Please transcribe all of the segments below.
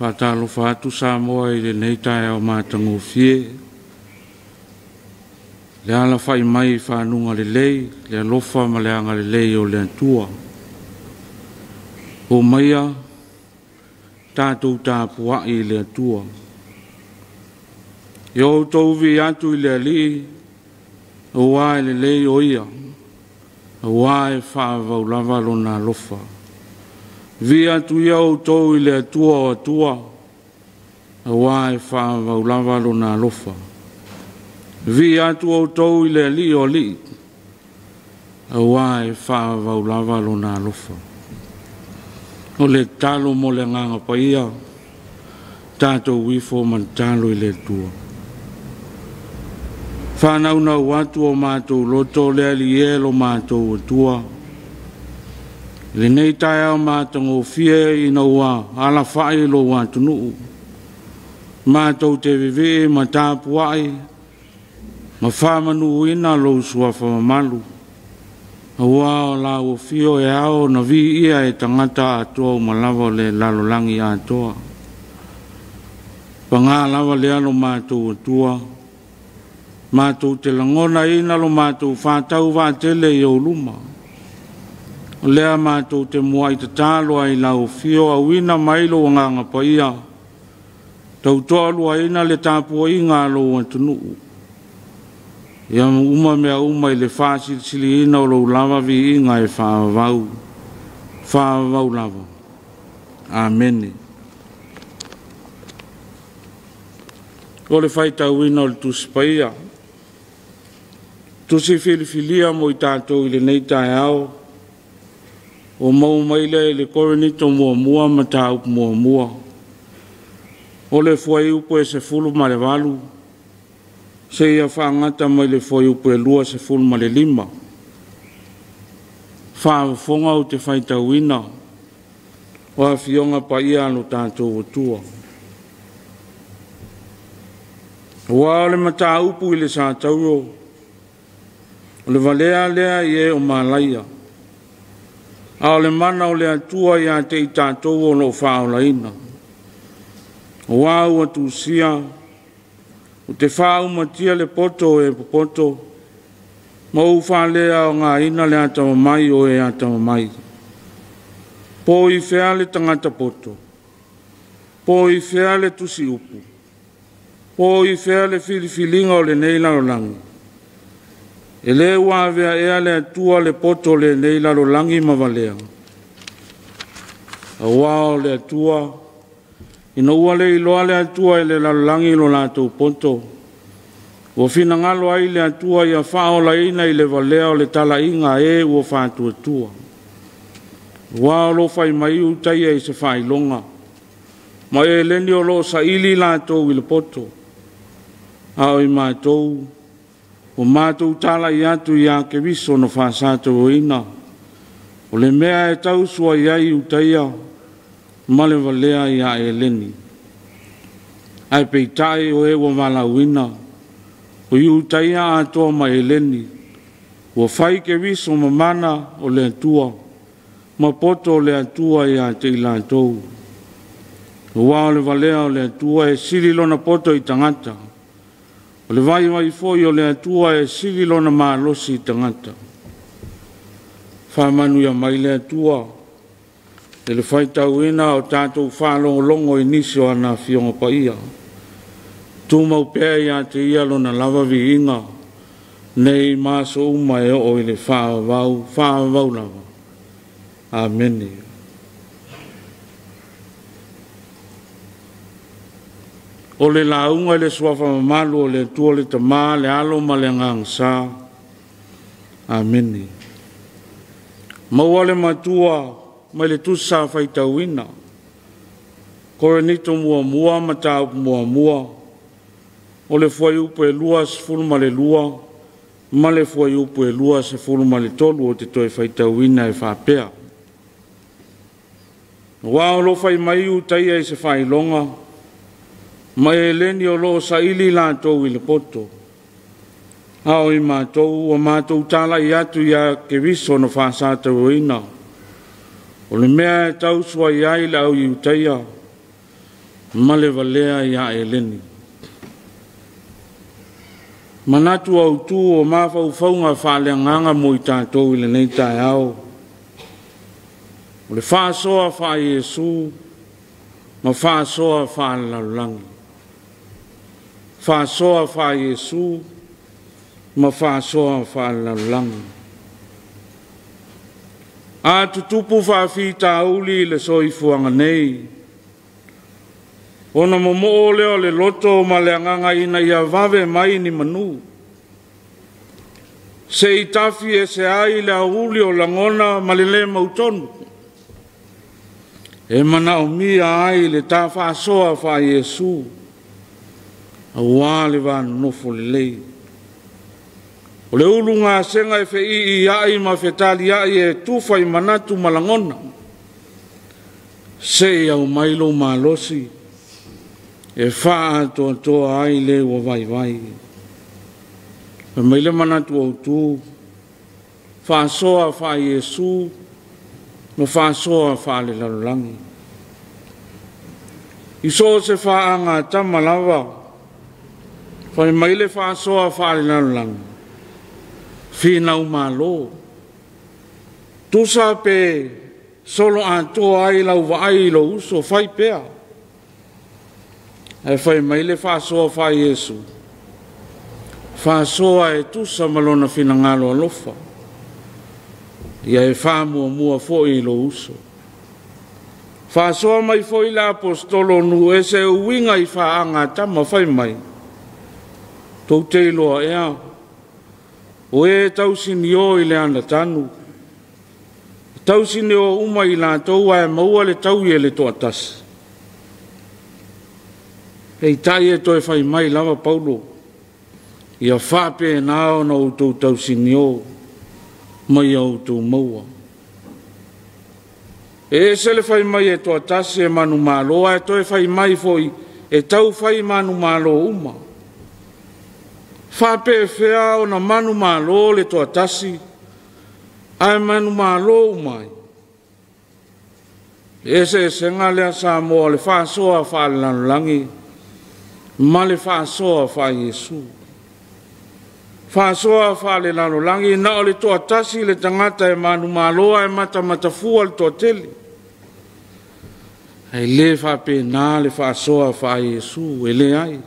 Faatalofa atu Samoa i lenei taeao matagofie, le alafai mai i faguga lelei, le alofa ma le agalelei o le Atua. O maia tatou tapuai i le Atua. Ia outou vi'i atu i le Alii, aua e lelei o Ia, aua e faavavau lava Lona alofa. Vi'i atu ia outou i le Atua o Atua, aua e faavavau lava Lona alofa. Vi'i atu outou i le Alii o alii, aua e faavavau lava Lona alofa. O le tatalo mo le Agaga Paia, tatou ifo ma tatalo i le Atua. Whānaunau atu o mātou loto le ali e lo mātou atua. Lenei taeao matagofie ina ua alafai lo atunuu. Mātou te vivii ma tapuai ma whamanuina lo suafa mamalu. Aua o la ua e ao na vi ia e tangata atoa umalawa o le lalolangi atoa. Pangā lava le alo mātou atua. Mātou te langona ina lo mātou whātau wātele i o luma. O lea matou te muai tatalo ai i lau afio, auina mai lou agaga paia, tautoaluaina le tapuaiga a lou atunuu. Ia uma mea uma i le faasilisiliina o lou lava viiga e faavavau, faavavau lava. Amene. O le faitauina o le Tusi Paia, tusi filifilia mo i tatou i lenei taeao, ua maua mai lea i le Korinito muamua mataupu muamua, o le fuaiupu e 18, seia faagata mai le fuaiupu e 25. Faafofoga ou te faitauina o afioga paia a lo tatou Atua. Aua o le mataupu i le satauro, o le valea lea i e o malaia, a o le mana o le Atua ia te i tatou o lo o faaolaina. Aua ua tusia, ou te faaumatia le poto o e popoto, ma ou faaleaogaina le atamamai o e atamamai. Po i fea le tagata poto, po i fea le tusiupu, po i fea le filifiliga o lenei lalolagi. E le ua avea ea le Atua le poto o lenei lalolagi ma valea. Aua o le Atua, ina ua le iloa le Atua i le lalolagi lo latou poto, ua finagalo ai le Atua ia faaolaina i le valea o le talaiga e ua faatuatua. Aua o lo o fai mai Iutaia i se faailoga, ma Eleni o lo o saili latou i le poto, a o i matou, ua matou talai atu ia Keriso na faasatauaina, o le mea e tausua i ai Iutaia ma le valea ia Eleni. Ae peitai o e ua valaauina, o Iutaia atoa ma Eleni, ua fai Keriso ma mana o le Atua, ma poto o le Atua ia te i latou. Aua o le valea o le Atua e sili lona poto i tagata, o le vaivai foi o le Atua e sili lona malosi i tagata. Faamanuia mai le Atua i le faitauina o tatou faalogologo i nisi o ana afioga paia. Tumau pea ia te ia lona lava viiga, nei ma aso uma e oo i le faavavau, faavavau lava. Amene. O le lauga i le suafa mamalu o le Atua le Tama, le Alo ma le Agaga Sa. Amene. Maua le matua mai le tusi sa faitauina. Korinito muamua mataupu muamua, o le fuaiupu e 22 ma le fuaiupu e 23 o te toe faitauina e faapea. Aua o lo o fai mai Iutaia i se faailoga, ma Eleni o lo o saili latou i le poto, a o i matou ua matou talai atu ia Keriso na faasatauaina, o le mea e tausua i ai le au Iutaia ma le valea ia Eleni. Manatu autu o mafaufauga faaleagaga mo i tatou i lenei taeao, o le faasoa faa-Iesu ma faasoa faalelalolagi. Faasoa faa-Iesu ma faasoa faalelalolagi. A tutupu faafitauli i le soifuaga nei, ona momoo lea o le loto ma le agaga ina ia vave mai ni manu, se i tafi ese ai le auli o lagona ma le lē mautonu, e manaomia ai le tafaasoa faa-Iesu, aua le vanonofo lelei. O le ulu gasega e feii ai ma fetaliai e tufa i manatu ma lagona, se i aumai lou malosi e faaatoatoa ai le ua vaivai. Fai mai le manatu autu, faasoa faa-Iesu ma faasoa faalelalolagi. I so o se faagatama lava, fai mai le faasoa faalelalolagi, finau malo. Tusa pe solo atoa ai lau vaai i lou uso, fai pea. Ae fai mai le faasoa faa-Iesu, faasoa e tusa ma lona finagalo alofa, ia e faamuamua foi i lou uso. Faasoa mai foi le aposetolo nu ese uiga i faagatama fai mai, tou te iloa ea, o e tausinio i le anatanu, tausinio uma i latou ae maua le taui e le toatasi. Peitai e toe fai mai lava Paulo, ia faapena ona outou tausinio ma ia outou maua. E ese le fai mai e toatasi e manumalo, ae toe fai mai foi e tau fai manumalo uma. Faapefea ona manumalo le toatasi, ae manumalo uma ai. Le eseesega lea Samoa, le faasoa faalelalolagi ma le faasoa faa-Iesu. Faasoa faalelalolagi na o le toatasi le tagata e manumalo ae matamatafua le toatele. Ae le faapena le faasoa faa-Iesu, e leai.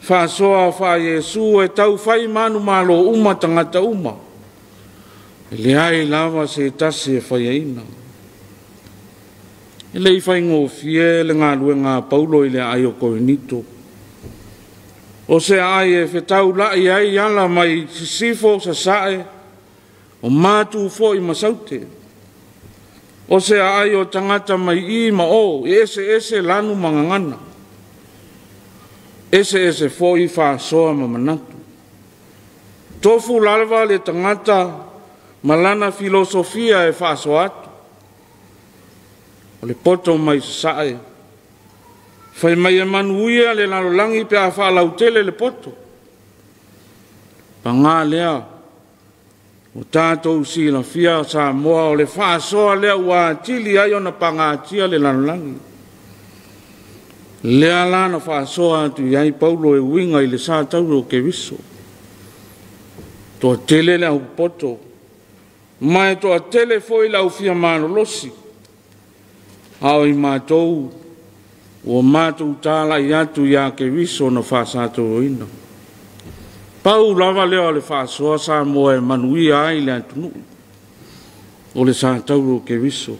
Faasoa faa-Iesu e tau fai manumalo uma tagata uma. E leai lava se tasi e faiaina. E le i faigofie le galuega a Paulo i le aai o Korinito. O se aai e fetaulai ai ala mai sisifo sasae, o matu foi ma saute. O se aai o tagata mai i ma o, e ese ese lanu ma gagana. Ese ese foi faasoa ma manatu. Tofu lava le tagata ma lana filosofia e faasoa atu. O le poto mai sasae, fai mai e manuia le lalolagi pe a faalautele le poto. Pagā lea, o tatou silafia Samoa o le faasoa lea ua atili ai ona pagatia le lalolagi. Lea la na faasoa atu i ai Paulo e uiga i le sa tauro o Keriso. Toatele le au poto, ma e toatele foi le au fia malolosi. A o i matou, ua matou talai atu ia Keriso na faasatauroina. Pau lava lea o le faasoa Samoa e manuia ai le atunuu, o le sa tauro o Keriso.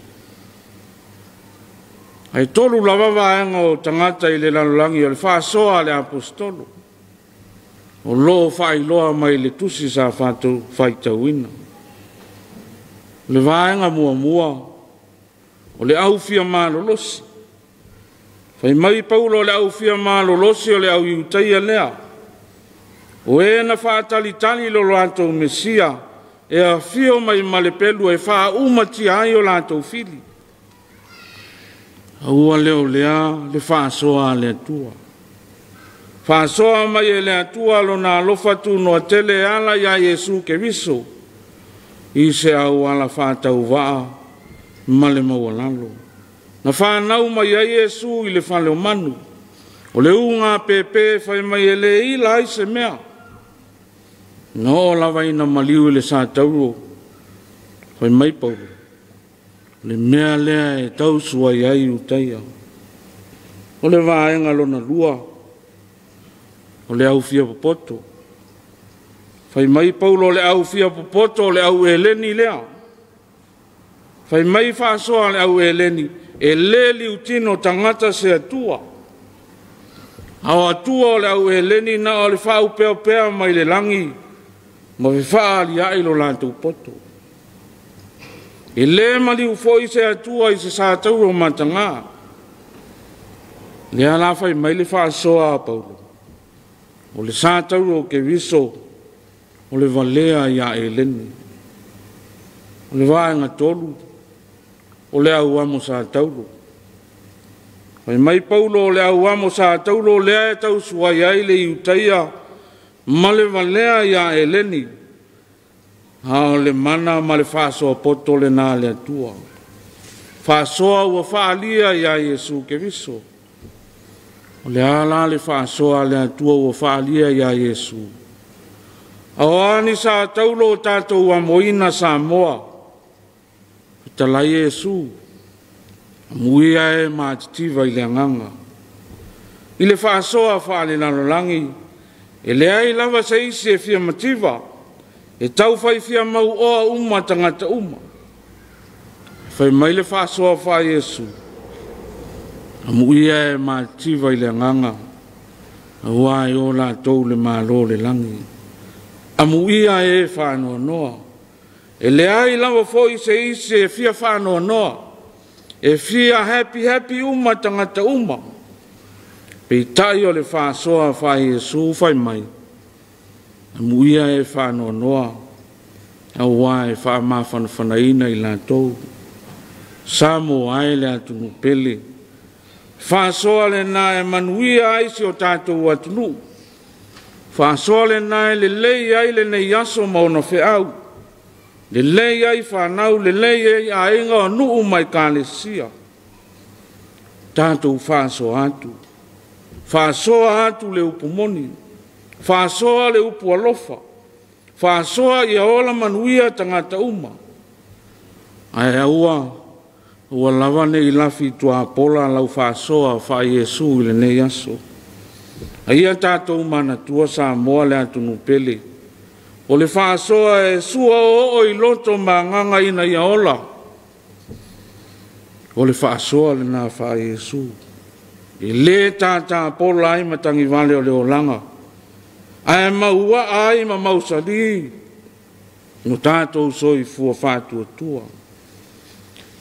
Ae tolu lava vaega o tagata i le lalolagi o le faasoa a le aposetolo, o loo faailoa mai le tusi sa faitauina. O le vaega muamua, o le au fia malolosi. Fai mai Paulo o le au fia malolosi o le au Iutaia lea. O e na faatalitali lo latou Mesia e afio mai ma le pelu e faaumatia ai o latou fili. Aua leo lea le faasoa a le Atua. Faasoa mai e le Atua lona alofa tunoa tele e ala ia Iesu Keriso i se auala faatauvaa ma le maualalo. Na whanau mai ai Iesu i le fale o manu. O le unga pepe fai mai e le ila ai se mea. Na o lava ina maliu i le sa tauro. Fai mai Paulo, le mea lea e tausu ai ai Iutaia. O le vaega lona lua, o le au fia popoto. Fai mai Paulo o le au fia popoto o le au eleni lea. Fai mai faasoa le au eleni, e le liutino tagata se atua. A o atua o le au eleni na o le faaupeopea mai le lagi, ma fefaaliai lo latou poto. E le maliu foi se atua i se sa tauro matagā. Lea la fai mai le faasoa a Paulo, o le sa tauro o Keriso, o le valea ia eleni. O le vaega tolu, o le au amo sa tauro. Fai mai Paulo o le au amo sa tauro lea e tausuai ai le Iutaia ma le valea ia eleni. A o le mana ma le faasoa poto le na le Atua. Faasoa ua faalia ia Iesu Keriso. O le ala le faasoa le Atua ua faalia ia Iesu. O a ni sa taulo o tatou amoina Samoa, fetalai Iesu, amuia e matitiva i le agaga. I le faasoa faalelalolagi, e leai lava se isi e fia mativa, e taufai fia mauoa uma tagata uma. Fai mai le faasoa faa Iesu, amuia e matitiva i le agaga, aua e o latou le malo o le lagi. Amuia e faanoanoa. E leai lava foi se isi e fia faanoanoa, e fia happy happy uma tagata uma. Peitai o le faasoa faa Iesu fai mai, amuia e faanoanoa, aua e faamafanafanaina i latou. Samoa ai le atunuu pele. Faasoa lena e manuia ai si o tatou atunuu. Faasoa lena e lelei ai lenei aso ma ona feau. Lelei ai whanau, lelei ai aiga o nuu mai ekalesia. Tatou faasoa atu. Faasoa atu le upu moni. Faasoa le upu alofa. Faasoa ia ola manuia tagata uma. Ae aua, ua lava nei lafi tuapola lau faasoa faa Iesu i lenei aso. Aia tatou manatua Samoa le atunuu pele. O le faasoa e sua oo i loto ma agaga ina ia ola. O le faasoa lena faa Iesu. E le tatapola ai matagivale o le olaga. Ae maua ai ma mausali no tatou soifua faatuatua.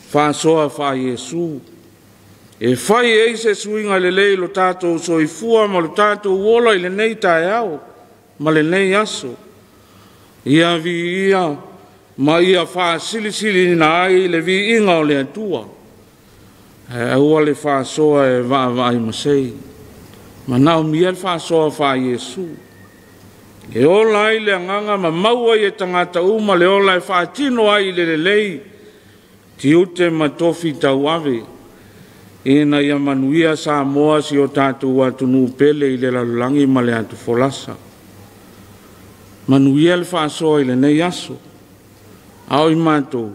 Faasoa faa Iesu. E fai ei se suiga lelei lo tatou soifua ma lo tatou ola i lenei taeao ma lenei aso. Ia viia ma ia faasilisiliina ai le viiga o le Atua. Ae aua le faasoa e vaavaai masei. Manaomia le faasoa faa Iesu. E ola ai le agaga ma maua i e tagata uma le ola e faatino ai i le lelei, tiute ma tofi tauave. Ina ia manuia Samoa si o tatou atunuu pele i le lalolagi ma le atu folasa. Manuia le faasoa i lenei aso. A o i matou,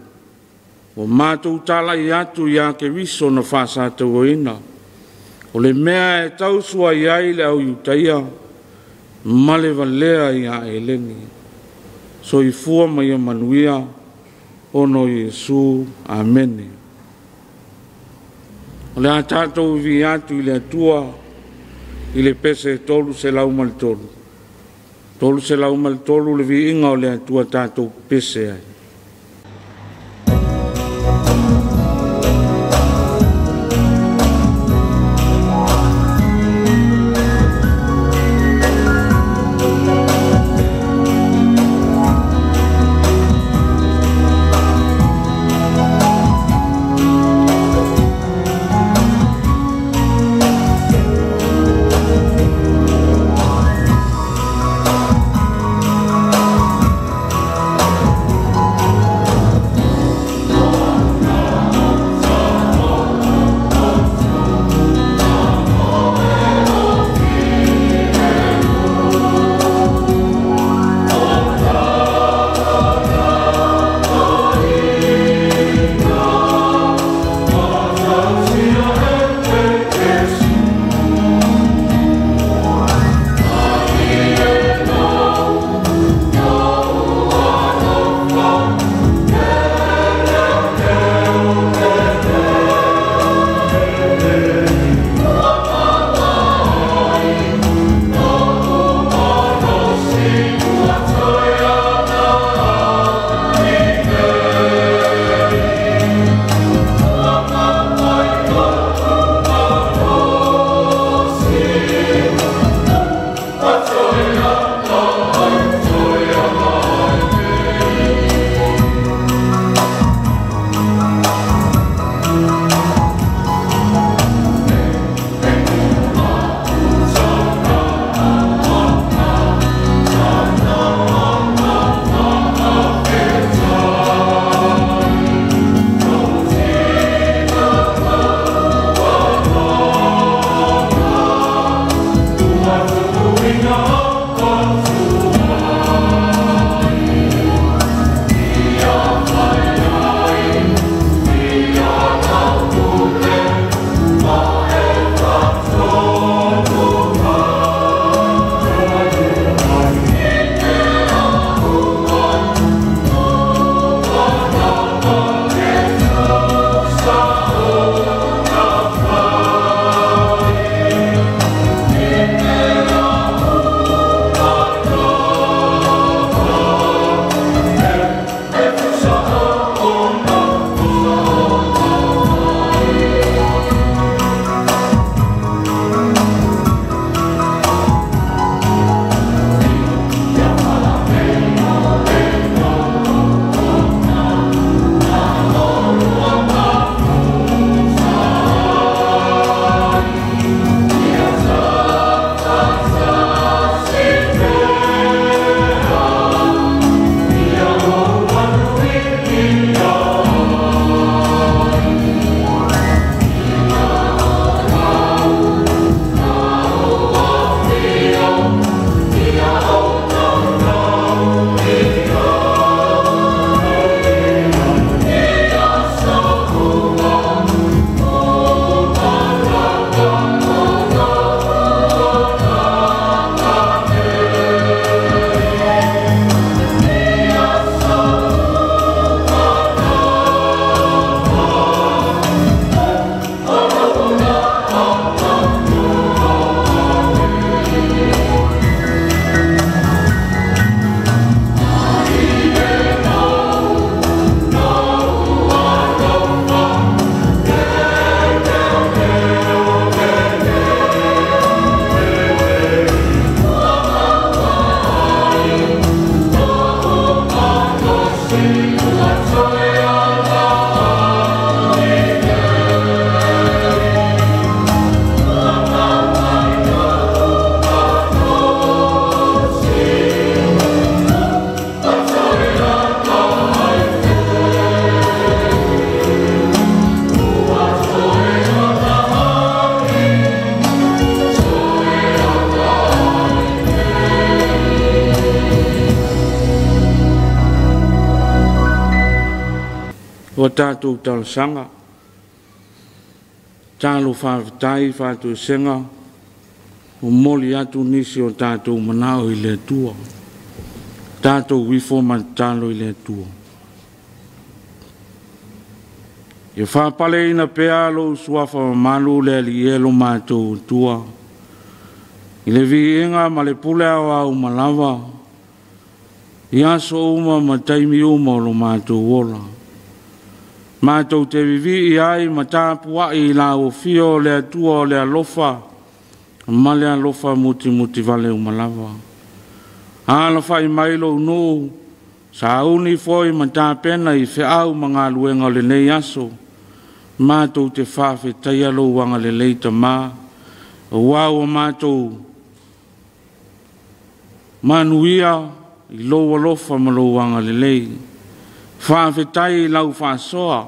ua matou talai atu ia Keriso na faasatauaina. O le mea e tausua i ai le au Iutaia ma le valea ia Eleni. Soifua ma ia manuia, ono Iesu. Amene. O le a tatou vi atu i le Atua i le pese 303. 303 le viiga o le Atua tatou pese ai. o tatou talosaga, talo faafetai faatoesega, momoli atu nisi o tatou manao i le Atua, tatou ifo ma tatalo i le Atua. Ia faapaleina pea lou suafa mamalu le Alii e lo matou Atua, i le viiga ma le pule aoao uma lava, i aso uma ma taimi uma o lo matou ola. Matou te vivii ai ma tapuai i la ofio o le Atua o le alofa, ma le alofa mutimutivale uma lava. Alafai mai lou nuu, sauni foi ma tapena i feau ma galuega o lenei aso, matou te faafetaia lou agalelei Tamā, aua ua matou manuia i lou alofa ma lou agalelei. Faafetai i lau faasoa,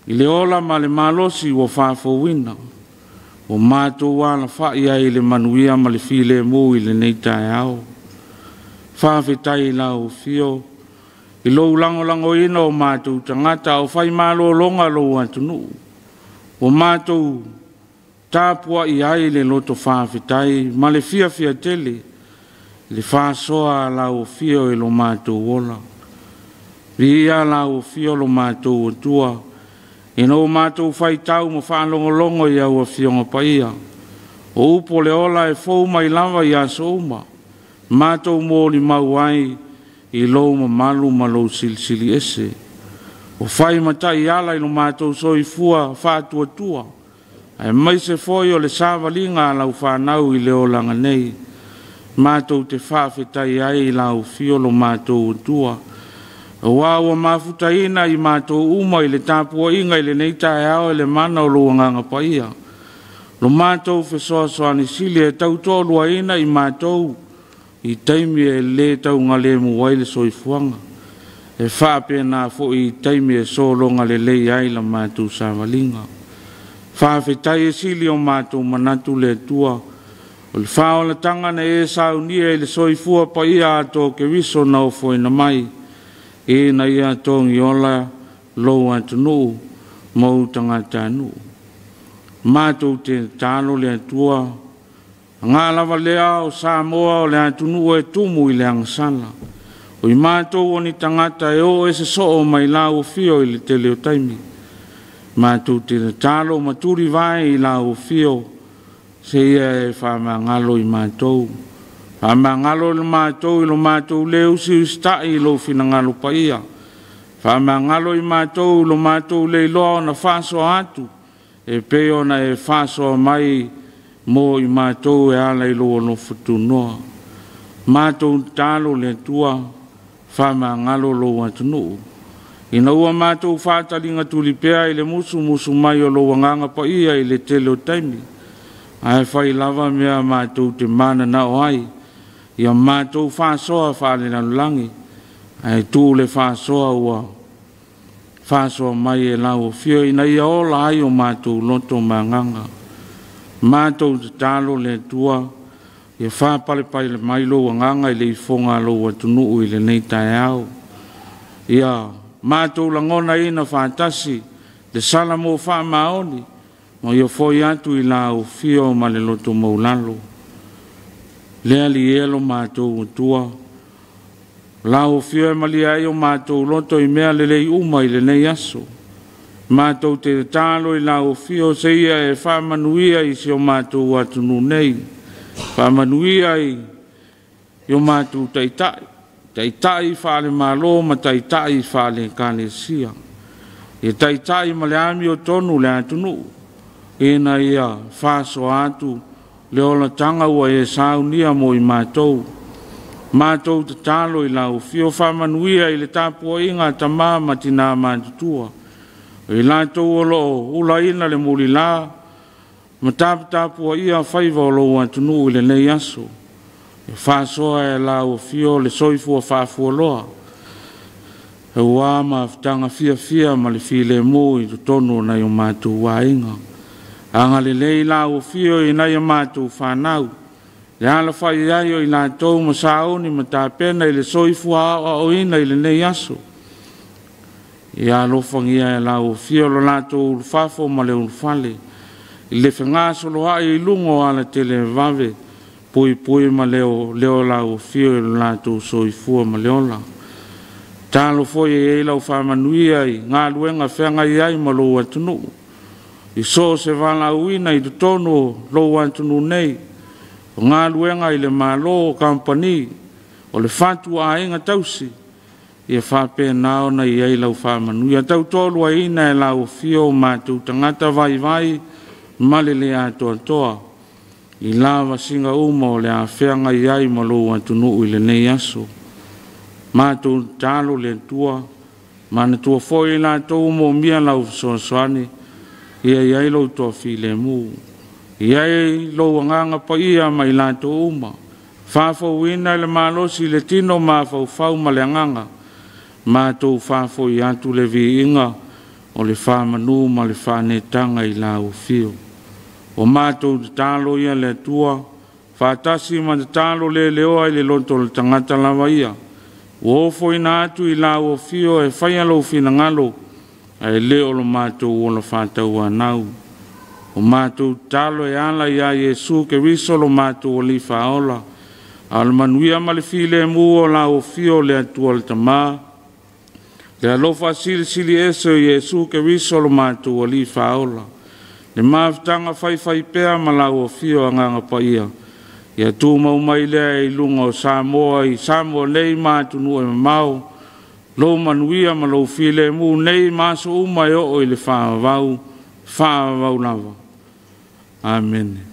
i le ola ma le malosi ua faafouina, ua matou alafai ai i le manuia ma le filemu i lenei taeao. Faafetai i lau afio, i lou lagolagoina o matou tagata o fai malologa lou atunuu, ua matou tapuai ai le loto faafetai ma le fiafia tele, le faasoa a lau afio i lo matou ola. Viia lau afio lo matou Atua, ina ua matou faitau ma faalogologo i au afioga paia. O upu o le ola e fou mai lava i aso uma, matou molimau ai i lou mamalu ma lou silisili ese. O fai matai ala i lo matou soifua faatuatua, aemaise foi o le savaliga a lau fanau i le olaga nei. Matou te faafetai ai i lau afio lo matou Atua, aua ua mafutaina i matou uma i le tapuaiga i lenei taeao e le mana o lou agaga paia. Lo matou fesoasoani sili e tautoaluaina i matou i taimi e le taugalemu ai le soifuaga, e faapena foi i taimi e sologa lelei ai la matou savaliga. Faafetai e sili o matou manatu le Atua, o le faaolataga na e saunia i le soifua paia atoa o Keriso na ofoina mai, ina ia togiola lou atunuu ma ou tagatanuu. Matou te tatalo le Atua, aga lava lea o Samoa o le atunuu e tumu i le agasala. O i matou o ni tagata e oo ese soo mai lau afio i le tele o taimi. Matou te tatalo ma tulivae i lau afio, seia e faamagalo i matou. Faamagalo i matou i lo matou le usiusitai i lou finagalo paia. Faamagalo i matou i lo matou le iloa ona faasoa atu, e pei ona e faasoa mai mo i matou e ala i lou alofa tunoa. Matou tatalo le Atua, faamagalo lou atunuu. Ina ua matou faataliga tuli pea i le musumusu mai o lou agaga paia i le tele o taimi, ae fai lava mea matou te mananao ai, ia matou faasoa faalelalolagi, ae tuu le faasoa ua faasoa mai e lau afio ina ia ola ai o matou loto ma agaga. Matou tatalo le Atua, ia faapalepale mai lou agaga i le ifoga a lou atunuu i lenei taeao. Ia matou lagonaina faatasi le sala mo faamaoni, ma ia foi atu i lau afio ma le loto maulalo. Le Alii e lo matou Atua, lau afio e malie ai o matou loto i mea lelei uma i lenei aso. Matou te tatalo i lau afio seia e faamanuia i si o matou atunuu nei, faamanuia i o matou taitai, taitai faalemalo ma taitai faale-ekalesia. Ia taitai ma le amiotonu le atunuu, ina ia faasoa atu le olataga ua e saunia mo i matou. Matou tatalo i lau afio faamanuia i le tapuaiga a tamā ma tinā matutua, o i latou o loo ulaina le mulilā ma taputapuaia faiva o lou atunuu i lenei aso. E faasoa e lau afio le soifua faafualoa, aua mafutaga fiafia ma le filemu i totonu o nai o matou aiga. Agalelei lau afio i nai o matou fanau, le alafai ai o i latou ma sauni ma tapena i le soifua aoaoina i lenei aso. Ia alofagia e lau afio lo latou ulufafo ma le ulufale i le fegasoloai i luga o alatele vave, puipui ma leo leo lau afio i lo latou soifua ma le ola. Talo foi e i ai lau faamanuia i galuega feagai ai ma lou atunuu i so o se valaauina i totonu o lou atunuu nei, o galuega i le Malo, o kamupani, o le fatuaiga tausi, ia faapena ona i ai lau faamanuia. Tautoaluaina e lau afio o matou tagata vaivai ma le le atoatoa i lavasiga uma o le afeagai ai ma lou atunuu i lenei aso. Matou tatalo le Atua, manatua foi i latou ua moomia lau fesoasoani, ia i ai lou toafilemu, ia i ai lou agaga paia ma i latou uma, faafouina le malosi i le tino mafaufau ma le agaga, matou faafoi atu le viiga o le faamanu ma le faanetaga i lau afio. O matou tatalo ia le Atua, faatasi ma tatalo le leoa i le loto o le tagata lava ia, ua ofoina atu i lau afio e faia lou finagalo, ae le o lo matou ola faatauanau. O matou tatalo e ala ia Iesu Keriso lo matou Alii Faaola, a o le manuia ma le filemu o lau afio le Atua le Tama, le alofa silisili ese o Iesu Keriso lo matou Alii Faaola, le mafutaga faifaipea ma lau afio Agaga Paia, ia tumau mai lea i luga o Samoa i Samoa nei ma atunuu e mamao, lou manuia ma lou filemu nei ma aso uma e oo i le faavavau, faavavau lava. Amene.